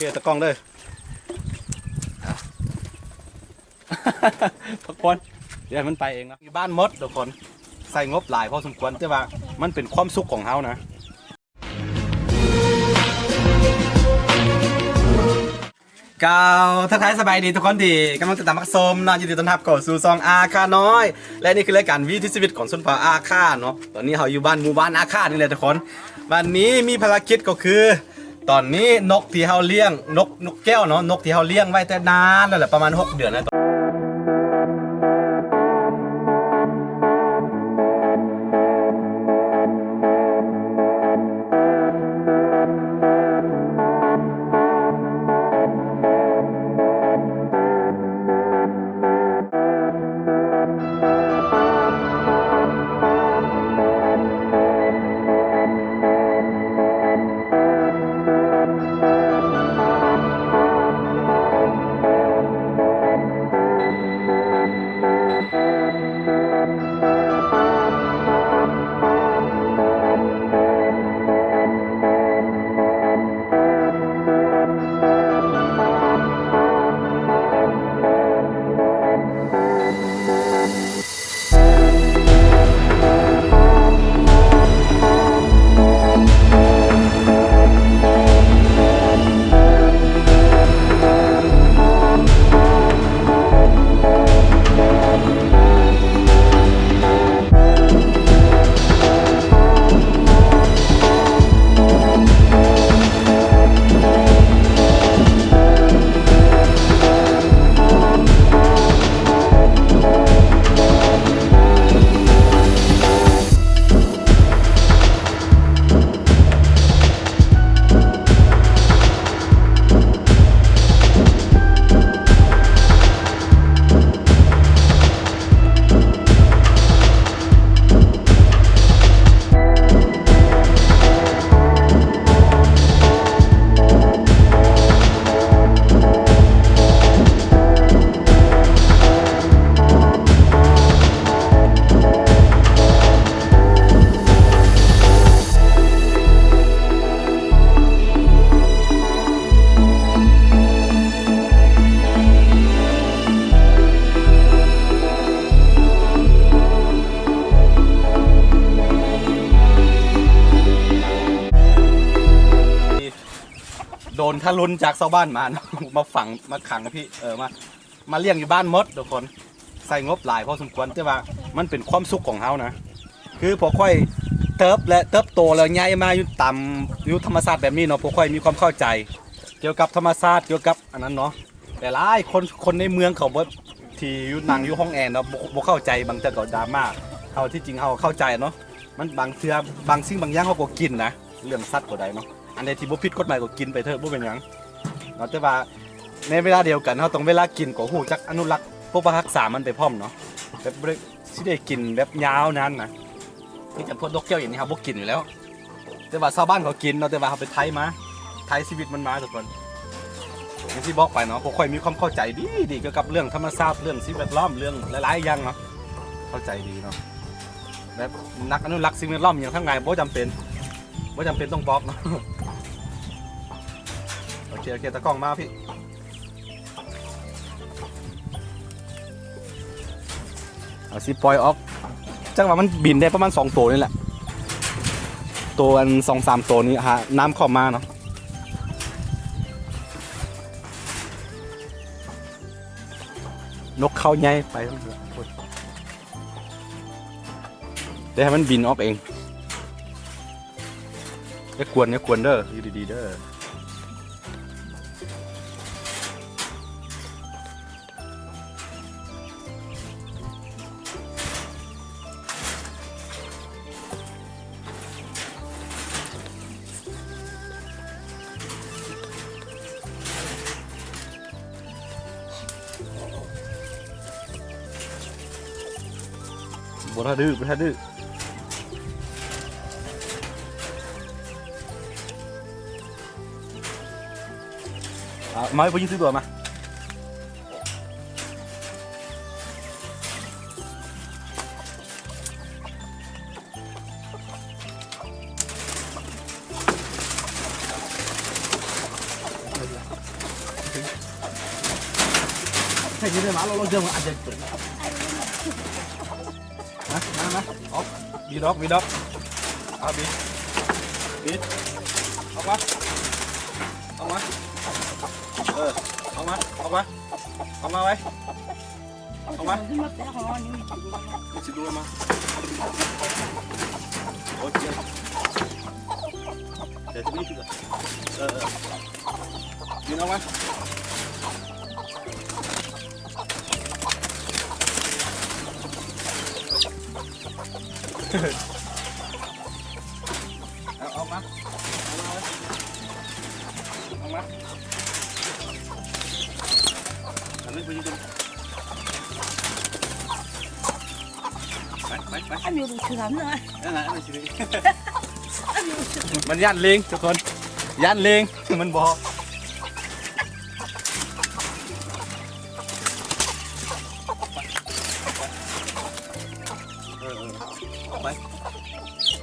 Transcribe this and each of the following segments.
ເກັບຕາກ້ອງເດີ ທຸກຄົນ ດຽວໃຫ້ມັນໄປເອງເນາະ. ຢູ່ບ້ານໝົດທຸກຄົນ ໃຊ້ງົບຫຼາຍພໍສົມຄວນ ແຕ່ວ່າມັນເປັນຄວາມສຸກຂອງເຮົານະ. ກ່າວທັກທາຍສະບາຍດີທຸກຄົນທີ່ກຳລັງຕິດຕາມຮັບຊົມເນາະ, ຍິນດີຕ້ອນຮັບເຂົ້າສູ່ຊ່ອງອາຄານ້ອຍ ແລະ ນີ້ຄືລາຍການວິຖີຊີວິດຂອງຊົນເຜົ່າອາຄາເນາະ. ຕອນນີ້ເຮົາຢູ່ບ້ານ ໝູ່ບ້ານອາຄານີ້ແຫຼະທຸກຄົນ. ວັນນີ້ມີພາລະກິດກໍຄື ຕອນນີ້ນົກທີ່ເຮົາລ້ຽງ ນົກ ນົກແກ້ວເນາະ, ນົກທີ່ເຮົາລ້ຽງໄວ້ແຕ່ນານແລ້ວແຫຼະ ປະມານຫົກເດືອນແລ້ວ. ໂດນທາລຸນຈາກຊາວບ້ານມາເນາະ ມາຝັງ ມາຂັງພີ່ ເອີ ມາ ມາລ້ຽງຢູ່ບ້ານໝົດທຸກຄົນ. ໃຊ້ງົບຫຼາຍພໍສົມຄວນ ແຕ່ວ່າມັນເປັນຄວາມສຸກຂອງເຮົານະ. ຄືພວກຂ້ອຍເຕີບ ແລະ ເຕີບໂຕ ແລ້ວໃຫຍ່ມາຢູ່ຕາມ ຢູ່ທຳມະຊາດແບບນີ້ເນາະ, ພວກຂ້ອຍມີຄວາມເຂົ້າໃຈກ່ຽວກັບທຳມະຊາດ ກ່ຽວກັບອັນນັ້ນເນາະ. ຫຼາຍໆຄົນ ຄົນໃນເມືອງເຂົາບໍ່ ທີ່ຢູ່ ນັ່ງຢູ່ຫ້ອງແອເນາະ ບໍ່ ບໍ່ເຂົ້າໃຈ, ບາງເທື່ອກໍດຣາມາ. ເຮົາ ທີ່ຈິງເຮົາເຂົ້າໃຈເນາະ, ມັນບາງເທື່ອ ບາງສິ່ງບາງຢ່າງເຮົາກໍກິນນະ, ເລື່ອງສັດກໍໄດ້ເນາະ. ອັນໃດທີ່ບໍ່ຜິດກົດໝາຍກໍກິນໄປເຖາະ ບໍ່ເປັນຫຍັງເນາະ. ແຕ່ວ່າໃນເວລາດຽວກັນ ເຮົາຕ້ອງເວລາກິນກໍຮູ້ຈັກອະນຸລັກປົກປັກຮັກສາມັນໄປພ້ອມເນາະ, ແບບບໍ່ໄດ້ ຊິໄດ້ກິນແບບຍາວນານນະ. ຄືຈະພວກນົກແກ້ວຢ່າງນີ້ເຮົາບໍ່ກິນຢູ່ແລ້ວ, ແຕ່ວ່າຊາວບ້ານເຂົາກິນເນາະ. ແຕ່ວ່າເຮົາໄປໄຖ່ມາ ໄຖ່ຊີວິດມັນມາທຸກຄົນ. ຢ່າງທີ່ບອກໄປເນາະ, ພວກຂ້ອຍມີຄວາມເຂົ້າໃຈດີໆກ່ຽວກັບເລື່ອງທຳມະຊາດ ເລື່ອງສິ່ງແວດລ້ອມ ເລື່ອງຫຼາຍໆຢ່າງເນາະ, ເຂົ້າໃຈດີເນາະ. ແບບນັກອະນຸລັກສິ່ງແວດລ້ອມຫຍັງທັງຫຼາຍ ບໍ່ຈຳເປັນ ບໍ່ຈຳເປັນຕ້ອງບອກເນາະ. ໂອເຄ ໂອເຄ ຕາກ້ອງມາພີ່. ເອົາຊິປ່ອຍອອກ, ຈັກວ່າມັນບິນໄດ້ປະມານສອງໂຕນີ້ແຫຼະ, ໂຕອັນສອງສາມໂຕນີ້ຫານ້ຳເຂົ້າມາເນາະ. ນົກເຂົາໃຫຍ່ໄປ ແຕ່ໃຫ້ມັນບິນອອກເອງ. ຢ່າກວນ ຢ່າກວນເດີ, ຢູ່ດີໆເດີ. ບໍ່ຖ້າດື້ ບໍ່ຖ້າດື້. ເອົາ ມາໃຫ້ຜູ້ຍິງຊື້ຕົວມາ. ເ ໃຫ້ຢູ່ໃນໝາ ລອງເຈີມາ ອາດຈະເປີດ ມາ ມາ ມາ ອອກ ບິດອອກ ບິດອອກ ເອົາ ບິດ ບິດ ອອກມາ ອອກມາ ເອີ ອອກມາ ອອກມາ ອອກມາໄວ ອອກມາ ມັນຊິດູດມາ ໂອເຄ ເອີ ເອີ ບິນອອກມາ ເອົາ ອອກມາ ອອກມາເລີຍ ອອກມາ ອັນນີ້ເປັນ ໄປ ໄປ ໄປ ອັນນີ້ເປັນເຂືອນນະ ນັ້ນນະ ອັນນີ້ຊິ ອັນນີ້ເປັນເຂືອນ ມັນຢ້ານລີງທຸກຄົນ ຢ້ານລີງ ມັນບໍ່ ເອີ ເອີ ໄປ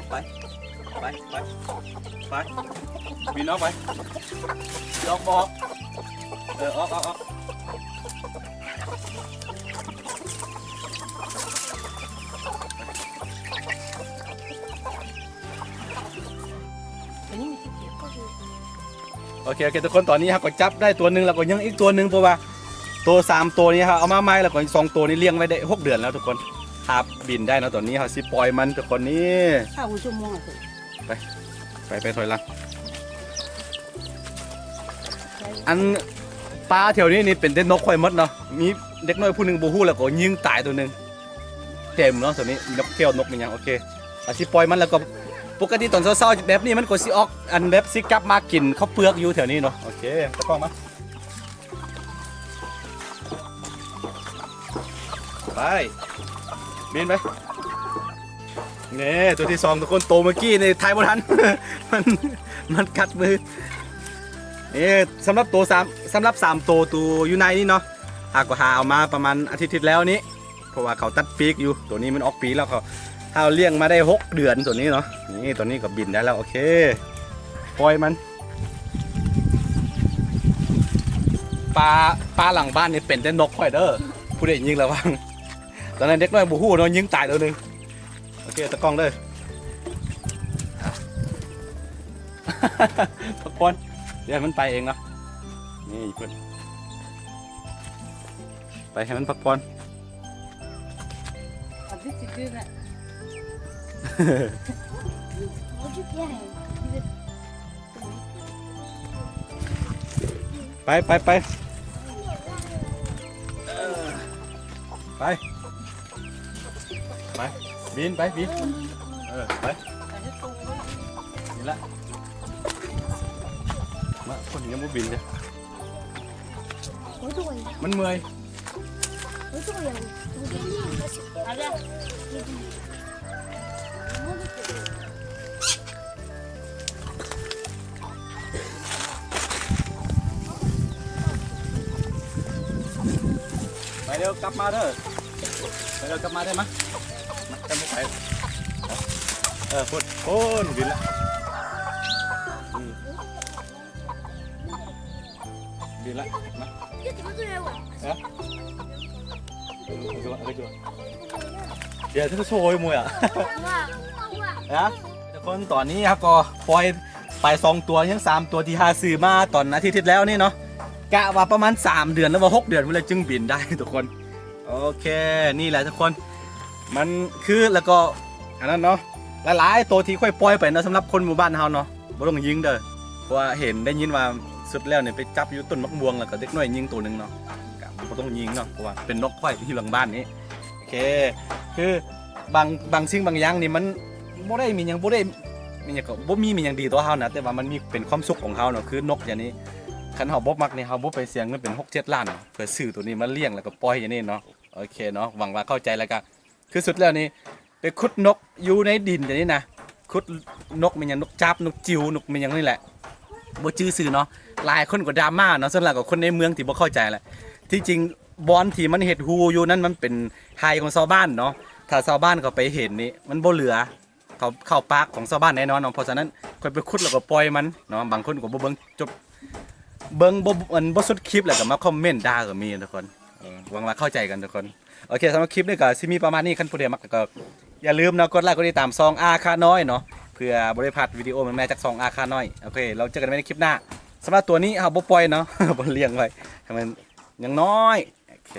ໄປ ໄປ ໄປ ໄປ ບິນອອກໄປ ອອກ ອອກ ເອີ ອອກ ອອກ ອອກ ໂອເຄ ໂອເຄ ທຸກຄົນ ຕອນນີ້ເຮົາກໍຈັບໄດ້ຕົວໜຶ່ງ ແລ້ວກໍຍັງອີກຕົວໜຶ່ງ ເພາະວ່າໂຕສາມໂຕນີ້ເຮົາເອົາມາໃໝ່ ແລ້ວກໍອີກສອງໂຕນີ້ລ້ຽງໄວ້ໄດ້ຫົກເດືອນແລ້ວທຸກຄົນ ຖ້າບິນໄດ້ເນາະ ຕອນນີ້ເຮົາຊິປ່ອຍມັນທຸກຄົນ ນີ້ ຂ້າວຊົ່ວໂມງ ໄປ ໄປ ໄປຖອຍຫຼັງ ອັນປາແຖວນີ້ນີ້ເປັນແຕ່ນົກຂ້ອຍໝົດເນາະ ມີເດັກນ້ອຍຜູ້ໜຶ່ງບໍ່ຮູ້ ແລ້ວກໍຍິງຕາຍຕົວໜຶ່ງ ເຕັມເນາະ ຕົວນີ້ນົກແກ້ວ ນົກແມ່ນຫຍັງ ໂອເຄ ອາ ຊິປ່ອຍມັນ ແລ້ວກໍປົກກະຕິຕອນເຊົ້າໆແບບນີ້ ມັນກໍຊິອອກ ອັນແບບຊິກັບມາກິນເຂົ້າເປືອກຢູ່ແຖວນີ້ເນາະ ໂອເຄ ຕາກ້ອງມາ ໄປ ບິນໄປ ນີ້ ຕົວທີສອງ ທຸກຄົນ ໂຕເມື່ອກີ້ນີ້ຖ່າຍບໍ່ທັນ ມັນ ມັນກັດມື ນີ້ ສຳລັບໂຕສາມ ສຳລັບສາມໂຕ ໂຕຢູ່ໃນນີ້ເນາະ ຫາກໍຫາເອົາມາປະມານອາທິດທີ່ແລ້ວນີ້ ເພາະວ່າເຂົາຕັດປີກຢູ່ ໂຕນີ້ມັນອອກປີກແລ້ວ ເຂົາ ເຮົາລ້ຽງມາໄດ້ຫົກເດືອນ ໂຕນີ້ເນາະ ນີ້ ໂຕນີ້ກໍບິນໄດ້ແລ້ວ ໂອເຄ ປ່ອຍມັນ ປາ ປາຫຼັງບ້ານນີ້ເປັນແຕ່ນົກຂ້ອຍເດີ ຜູ້ໃດຍິງລະວັງ ຕອນນັ້ນເດັກນ້ອຍບໍ່ຮູ້ເນາະ ຍິງຕາຍໂຕໜຶ່ງ ໂອເຄ ຕາກ້ອງເດີ ພັກຜ່ອນ ດຽວໃຫ້ມັນໄປເອງເນາະ ນີ້ເພິ່ນ ໄປໃຫ້ມັນພັກຜ່ອນ ໄປ ໄປ ໄປ ໄປ ໄປ ບິນໄປ ບິນ ເອີ ໄປ ນີ້ລະ ມາ ຄົນຍັງບໍ່ບິນເດ້ ມັນເມື່ອຍ ໄປເດີ ກັບມາເດີ ໄປເດີ ກັບມາເດີ ມາ ມາ ກັບມາໄປ ເອີ ພຸ້ນ ພຸ້ນ ບິນລະ ອືມ ບິນລະ ມາ ຮະ ເອົາໄປໂຊຍໝູ່ອະ ຮະ ທຸກຄົນ ຕອນນີ້ເຮົາກໍປ່ອຍ ໄປສອງຕົວ ຍັງສາມຕົວທີ່ຫາຊື້ມາຕອນອາທິດທີ່ແລ້ວນີ້ເນາະ ກະວ່າປະມານສາມເດືອນ ຫຼືວ່າຫົກເດືອນພຸ້ນແຫຼະຈຶ່ງບິນໄດ້ທຸກຄົນ ໂອເຄ ນີ້ແຫຼະທຸກຄົນ ມັນຄື ແລ້ວກໍອັນນັ້ນເນາະ ຫຼາຍໆໂຕທີ່ຂ້ອຍປ່ອຍໄປເນາະ ສຳລັບຄົນໝູ່ບ້ານເຮົາເນາະ ບໍ່ຕ້ອງຍິງເດີ ເພາະວ່າເຫັນໄດ້ຍິນວ່າສຸດແລ້ວນີ້ໄປຈັບຢູ່ຕົ້ນໝາກມ່ວງ ແລ້ວກໍເດັກນ້ອຍຍິງໂຕໜຶ່ງເນາະ ກະບໍ່ຕ້ອງຍິງເນາະ ເພາະວ່າເປັນນົກຂ້ອຍທີ່ຫຼັງບ້ານນີ້ ໂອເຄ ຄື ບາງ ບາງສິ່ງບາງຢ່າງນີ້ມັນບໍ່ໄດ້ມີຫຍັງ ບໍ່ໄດ້ມີຫຍັງ ກໍບໍ່ມີ ມີຫຍັງດີຕໍ່ເຮົານະ ແຕ່ວ່າມັນມີ ເປັນຄວາມສຸກຂອງເຮົາເນາະ ຄືນົກຢ່າງນີ້ ຄັນເຮົາບໍ່ມັກນີ້ ເຮົາບໍ່ໄປເສຍເງິນເປັນຫົກເຈັດລ້ານເພື່ອຊື້ໂຕນີ້ມາລ້ຽງ ແລ້ວກໍປ່ອຍຢ່າງນີ້ເນາະ ໂອເຄເນາະ ຫວັງວ່າເຂົ້າໃຈ ແລ້ວກໍຄືສຸດແລ້ວນີ້ ໄປຂຸດນົກຢູ່ໃນດິນຈັ່ງນີ້ນະ ຂຸດນົກແມ່ນຫຍັງ ນົກຈາບ ນົກຈິວ ນົກແມ່ນຫຍັງນີ້ແຫຼະ ບໍ່ຈື່ຊື່ເນາະ ຫຼາຍຄົນກໍດຣາມາເນາະ ສ່ວນຫຼາຍກໍຄົນໃນເມືອງທີ່ບໍ່ເຂົ້າໃຈແຫຼະ ທີ່ຈິງບ່ອນທີ່ມັນເຮັດຮູຢູ່ນັ້ນ ມັນເປັນໄຮ່ຂອງຊາວບ້ານເນາະ ຖ້າຊາວບ້ານເຂົາໄປເຫັນນີ້ ມັນບໍ່ເຫຼືອ ເຂົ້າ ເຂົ້າປາກຂອງຊາວບ້ານແນ່ນອນເນາະ ເພາະສະນັ້ນ ຂ້ອຍໄປຂຸດແລ້ວກໍປ່ອຍມັນເນາະ ບາງຄົນກໍບໍ່ເບິ່ງຈົບ ເບິ່ງບໍ່ ອັນ ບໍ່ສຸດຄລິບ ແລ້ວກໍມາຄອມເມັນດ່າກໍມີທຸກຄົນ ເອີ ຫວັງວ່າເຂົ້າໃຈກັນທຸກຄົນ. ໂອເຄ ສຳລັບຄລິບນີ້ກໍຊິມີປະມານນີ້. ຄັນຜູ້ໃດມັກກໍຢ່າລືມເນາະ ກົດໄລກົດຕິດຕາມຊ່ອງອາຄານ້ອຍເນາະ ເພື່ອບໍ່ໄດ້ພາດວິດີໂອໃໝ່ໆຈາກຊ່ອງອາຄານ້ອຍ. ໂອເຄ ແລ້ວເຈີກັນໃໝ່ໃນຄລິບໜ້າ. ສຳລັບຕົວນີ້ເຮົາບໍ່ປ່ອຍເນາະ ບໍ່ລ້ຽງໄວ້ ໃຫ້ມັນຍັງນ້ອຍ. ໂອເຄ.